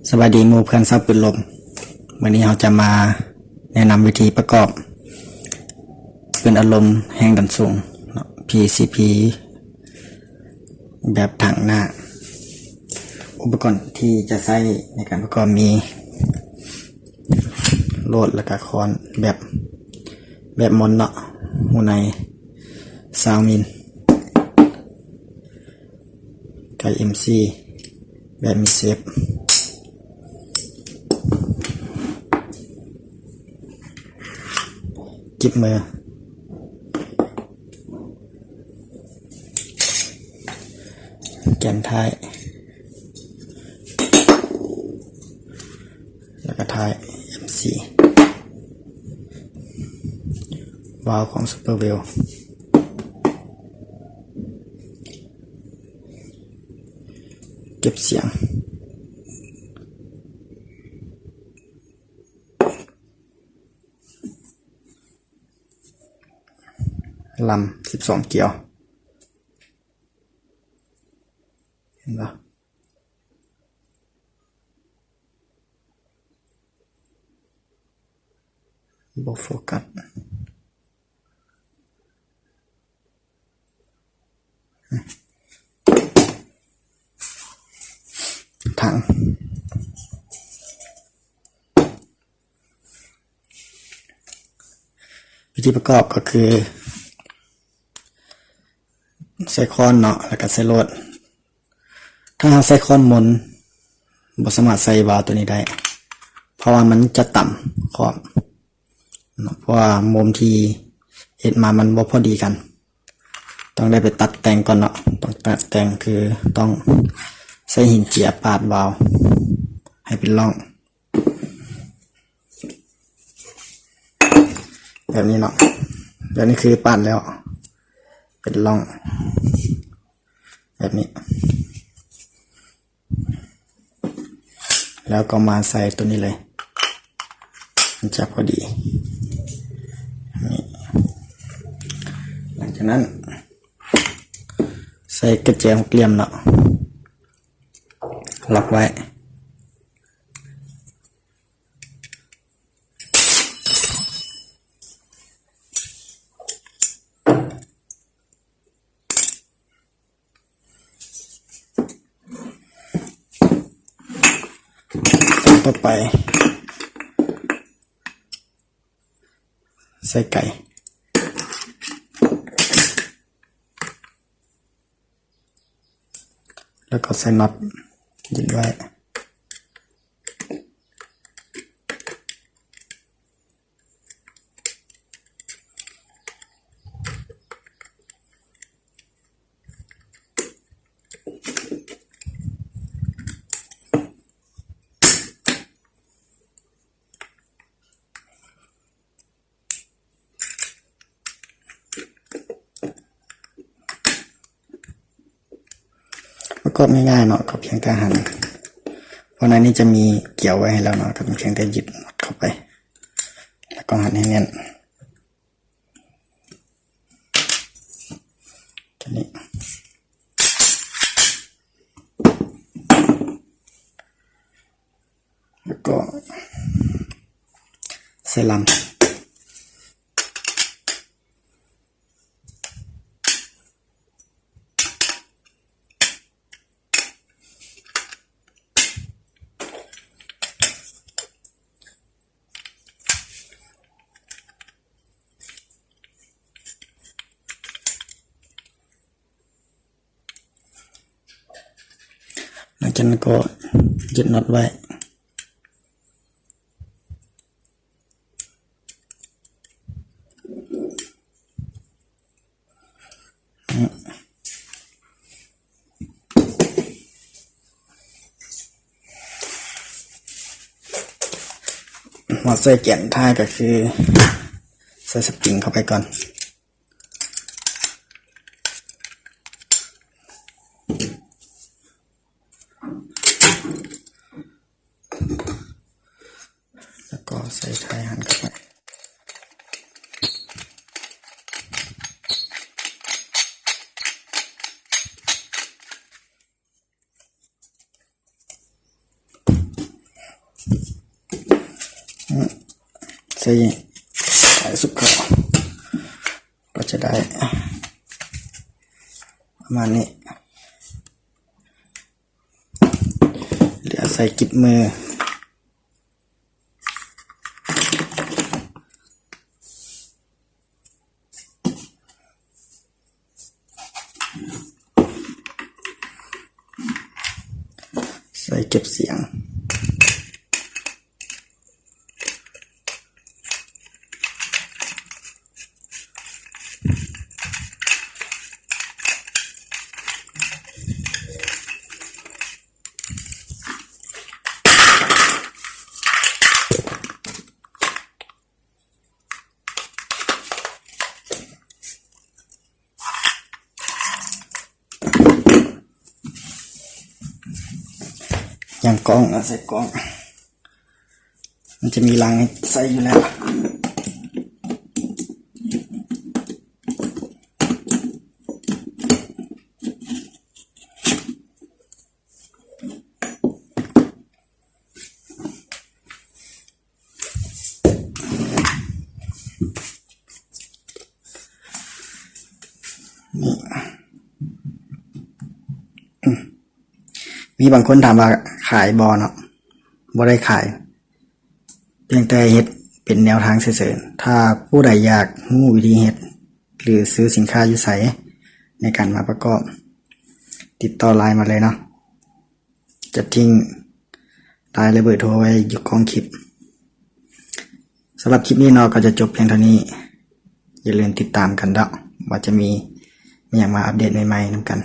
ສະບາຍດີໝູ່ເພື່ອນຊາວປືນລົມ. ມື້ນີ້ເຮົາຈະມາແນະນຳວິທີປະກອບປືນອັດລົມແຮງດັນສູງເນາະ ພີຊີພີ ແບບຖັງໜ້າ. ອຸປະກອນທີ່ຈະໃຊ້ໃນການປະກອບມີໂຫຼດ ແລະກະຄ້ອນແບບ ແບບມົນເນາະ ຮູໃນຊາວມິນ. ໄກເອັມຊີ ແບບມີເຊບ ກິບມື ແກນທ້າຍ ແລ້ວກໍທ້າຍເອັມຊີ ວາວຂອງຊຸບເປີເວວ ເກັບສຽງ ລຳສິບສອງກຽວ ເຫັນບໍ່? ບໍ່ໂຟກັດ. ຖັງ ວິທີປະກອບກໍຄື ໃສ່ຄ້ອນເນາະ ແລ້ວກໍໃສ່ໂຫຼດ. ຖ້າເຮົາໃສ່ຄ້ອນມົນ ບໍ່ສາມາດໃສ່ວາວໂຕນີ້ໄດ້ ເພາະວ່າມັນຈະຕຳຂອບເນາະ ເພາະວ່າມຸມທີ່ເຮັດມາມັນບໍ່ພໍດີກັນ. ຕ້ອງໄດ້ໄປຕັດແຕ່ງກ່ອນເນາະ ຕ້ອງຕັດແຕ່ງ ຄືຕ້ອງໃຊ້ຫີນເຈຍປາດວາວໃຫ້ເປັນຮ່ອງ ແບບນີ້ເນາະ. ແບບນີ້ຄືປາດແລ້ວເປັນຮ່ອງແບບນີ້ ແລ້ວກໍມາໃສ່ຕົວນີ້ເລີຍ ມັນຈະພໍດີ. ນີ້ ຫຼັງຈາກນັ້ນ ໃສ່ກະແຈຫົກຫຼ່ຽມເນາະ ລັອກໄວ້. ຕໍ່ໄປ ໃສ່ໄກ ແລ້ວກໍໃສ່ນັອດຍຶດໄວ້. ປະກອບງ່າຍໆເນາະ ກໍພຽງແຕ່ຫັນ ເພາະໃນນີ້ຈະມີກຽວໄວ້ໃຫ້ແລ້ວເນາະ ກໍພຽງແຕ່ຍຶດເຂົ້າໄປ ແລ້ວກໍຫັນໃຫ້ແໜ້ນ ຕົວນີ້ ແລ້ວກໍໃສ່ລຳ. ຫຼັງຈາກນັ້ນກໍຍຶດນັອດໄວ້ ມາໃສ່ແກນທ້າຍກໍຄືໃສ່ສະປຣິງເຂົ້າໄປກ່ອນ ແລ້ວກໍໃສ່ໄທຮັນເຂົ້າໄປ. ແ ໃສ່ສຸກເຂົ້າ ກໍຈະໄດ້ປະມານນີ້. ເຫຼືອໃສ່ກິບມື ໃສ່ເກັບສຽງ. ຢ່າງກ້ອງ ເອົາໃສ່ກ້ອງ ມັນຈະມີລັງໃຫ້ໃສ່ຢູ່ແລ້ວ. ນີ້ ອືມ ມີບາງຄົນຖາມວ່າຂາຍບໍ່ເນາະ? ບໍ່ໄດ້ຂາຍ ພຽງແຕ່ເຮັດເປັນແນວທາງເສີມໆ. ຖ້າຜູ້ໃດຢາກຮູ້ວິທີເຮັດ ຫຼື ຊື້ສິນຄ້າຢູ່ໃສໃນການມາປະກອບ ຕິດຕໍ່ LINE ມາເລີຍເນາະ. ຈະຖິ້ມ LINE ແລະ ເບີໂທໄວ້ຢູ່ກ້ອງຄລິບ. ສຳລັບຄລິບນີ້ເນາະ ກໍຈະຈົບພຽງເທົ່ານີ້. ຢ່າລືມຕິດຕາມກັນເນາະ ວ່າຈະມີຫຍັງມາອັບເດດໃໝ່ໆນຳກັນ.